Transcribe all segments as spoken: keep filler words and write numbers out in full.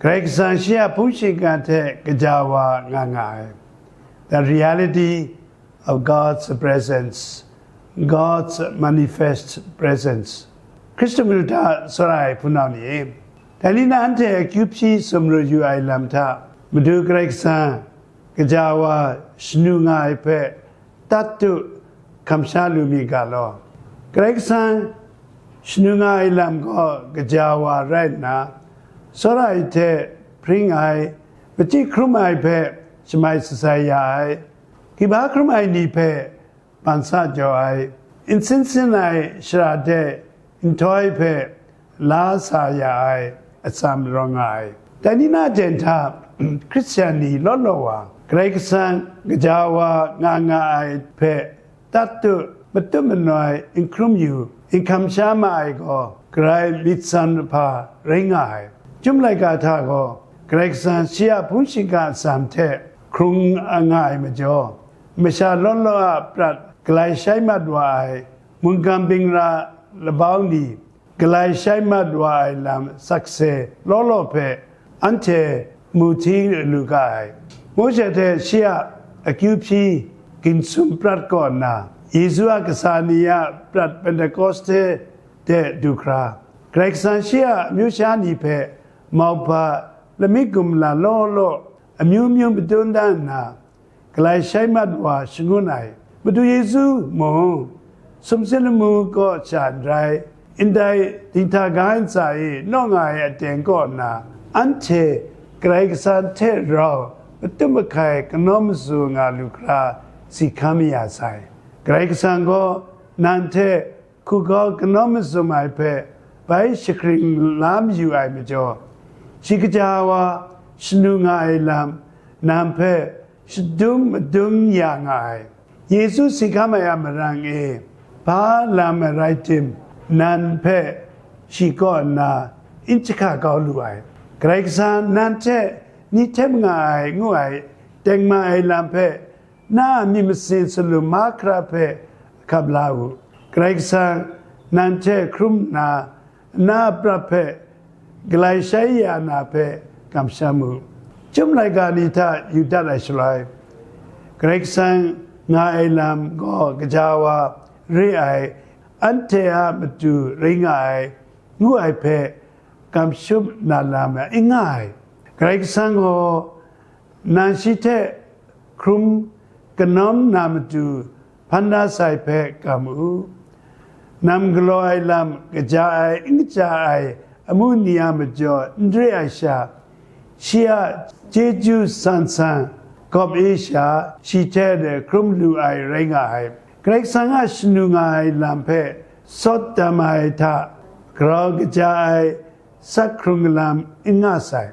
Karai Kasang shi a hpung shingkang hte kaja wa nga nga ai. The reality of God's presence, God's manifest presence. Hkristu madu hta tsawra ai hpunau ni, dai ni na anhte akyu hpyi sumru yu ai lam hta, Madu Karai Kasang kaja wa shanu nga ai hpe, tat tu, kamsham lu mi ga law. Karai Kasang shanu nga ai lam gaw kaja wa rai nna, tsawra ai hte hpring ai, machyi hkrum ai hpe shamai shatsai ya ai, kiba hkrum ai ni hpe ban sa jaw ai, nsin sin ai shara de nhtoi hpe la sa ya ai atsam rawng nga ai. Dai ni na jen hta, Hkristian ni law law wa, Karai Kasang kaja wa nga nga ai hpe tat tu, matut manoi n hkrum yu, n hkam sha ma ai gaw, Karai myit san hpa rai nga ai. Chyum laika hta gaw, Karai Kasang shi a hpung shingkang atsam hte hkrung nga ai majaw, masha law law a prat galai shai mat wa ai, mungkan bingra labau ni galai shai mat wa ai lam sakse law law hpe anhte mu hti lu ga ai. Mawshe hte shi a akyu hpyi ginsum prat kaw nna, Yesu a kasa ni a prat Pentekoste de du hkra, Karai Kasang shi a amyu sha ni hpe mauhpa lamik gumla law law amyu myu madun dan nna, galai shai mat wa shangun ai. Madu Yesu mung, sumsing lamu kaw sha n rai, ndai dinghta ga ntsa e naw nga ai aten kaw nna, anhte Karai Kasang hte rau matut mahkai kanawn masu nga lu hkra si hkam ya sai. Karai Kasang gaw nang hte hku kau kanawn mazum ai hpe bai jahkring la mayu ai majaw, shi kaja wa shanu nga ai lam nang hpe shadum madum ya nga ai. Yesu si hkam ai a marang e, hpa lam rai tim, nang hpe shi kaw nna n jahka kau lu ai. Karai Kasang nang hte ni hte manga ai ngu ai tengman ai lam hpe na a myit masin salum mahkra hpe hkap la u. Karai Kasang nang hte hkrum nna, na a prat hpe galai shai ya na hpe kamsham u. Chyum laika ni hta yu dat ai shaloi, Karai Kasang nga ai lam gaw kaja wa re ai, anhte a matu rai nga ai, ngu ai hpe kamsham na lam n nga ai. Karai Kasang gaw nang shi hte hkrum kanawn na matu hpan da sai hpe kam u. Nam galaw ai lam kaja ai, n kaja ai amu ni a majaw n re ai sha, shi a chyeju san san gawp e sha, shi hte de hkrum lu ai rai nga ai. Karai Kasang a shanu nga ai lam hpe sawt tam ai hta, grau kaja ai, sak hkrung lam n nga sai.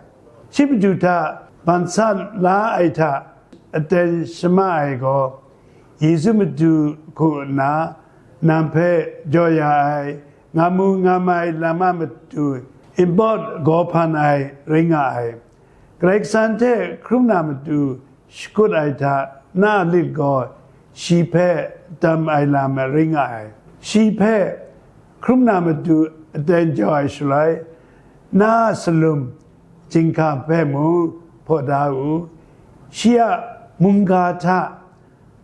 Shi matu hta ban sa la ai hta aten shama ai gaw, Yesu matu hku nna nang hpe jaw ya ai, nga mu nga mai lam a matu npawt gaw hpan ai rai nga ai. Karai Kasang hte hkrum na matu shakut ai hta na a lit gaw shi hpe tam ai lam rai nga ai. Shi hpe hkrum na matu aten jau ai shaloi, na a salum chyinghka hpe mung hpaw da u. Shi a mungga hta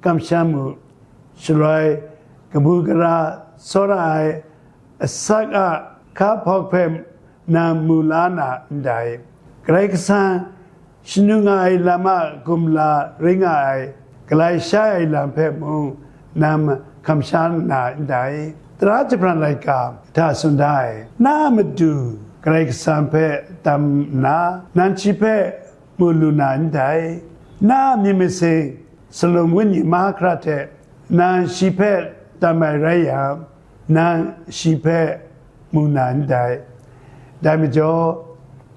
kamsham u. Shaloi kabu gara tsawra ai asak a hka hpawk hpe nang mu la na ndai. Karai Kasang shanu nga ai lam a gumla rai nga ai, galai shai ai lam hpe mung nang hkam sha na ndai. Tara jahpran laika hta tsun da ai, na a matu Karai Kasang hpe tam nna, nang shi hpe mu lu na ndai. Na a myit masin salum wenyi mahkra hte nang shi hpe tam ai rai yang, nang shi hpe mu na ndai. Dai majaw,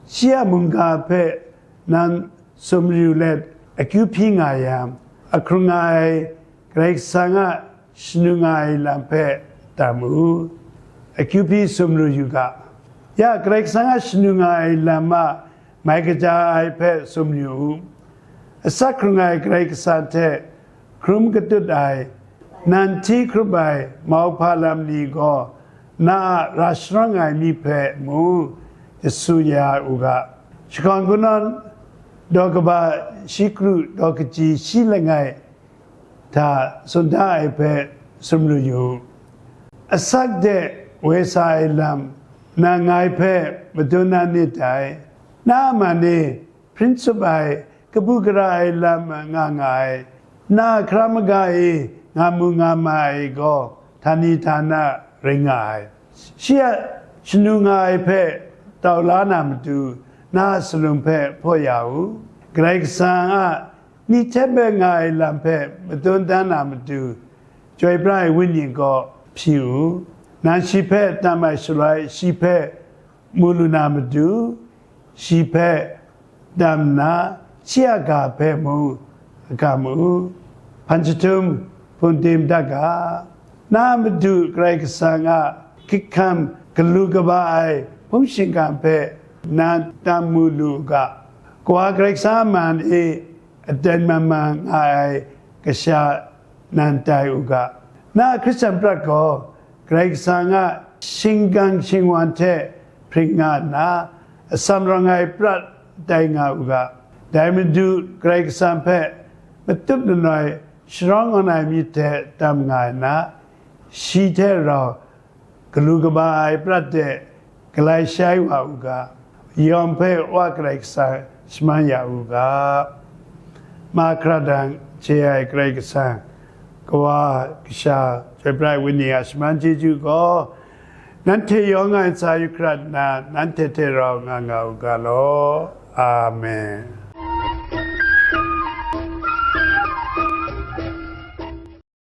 shi a mungga hpe nang sumru let akyu hpyi nga yang, ahkrung nga ai Karai Kasang a shanu nga ai lam hpe tam u. Akyu hpyi sumru yu ga. Ya, Karai Kasang a shanu nga ai lam a mai kaja ai hpe sumru u. Asak hkrung ai Karai Kasang hte hkrum katut ai, nang hti hkrup ai mauhpa lam ni gaw na a ra sharawng ai mi hpe mung jasu ya u ga. Shakawn kanawn daw kaba shi kru daw kaji shi langai hta tsun da ai hpe sumru yu u. Asak de woi sa ai lam nang ngai hpe madun na nit dai. Na a man e, hpring tsup ai, kabu gara ai lam nga nga ai, na hkra maga e nga mu nga ma ai gaw, htani htana ring nga ai. Shi a shanu nga ai hpe tau la na matu, na a salum hpe hpaw ya u. Karai Kasang a ni hte bai nga ai lam hpe madun dan na matu, Chyoi pra ai Wenyi gaw hpyi u. Nang shi hpe tam ai shaloi, shi hpe mu lu na matu, shi hpe tam nna, shi a ga hpe mu, a ga mu. Hpan jahtum hpun tim dat ga. Na a matu Karai Kasang a hkrit hkam galu kaba ai hpung shingkang hpe nang tam mu lu u ga. Kawa Karai Kasang a man e aten man man nga ai kasha nan tai u ga. Na a Hkristu prat gaw Karai Kasang a shingkang shingwan hte hpring nga nna, atsam rawng ai prat tai nga u ga. Dai Madu Karai Kasang hpe matut manoi sharawng awn ai myit hte tam nga ai nna, shi hte rau galu kaba ai prat de galai shai wa u ga, yawng hpe Wa Karai Kasang shaman ya u ga. Mahkra dang chye ai Karai Kasang, Kawa, Kasha, Chyoi pra ai Wenyi a shaman chyeju gaw, nanhte yawng a ntsa yu hkrat nna, nanhte hte rau nga nga u ga law. Amen.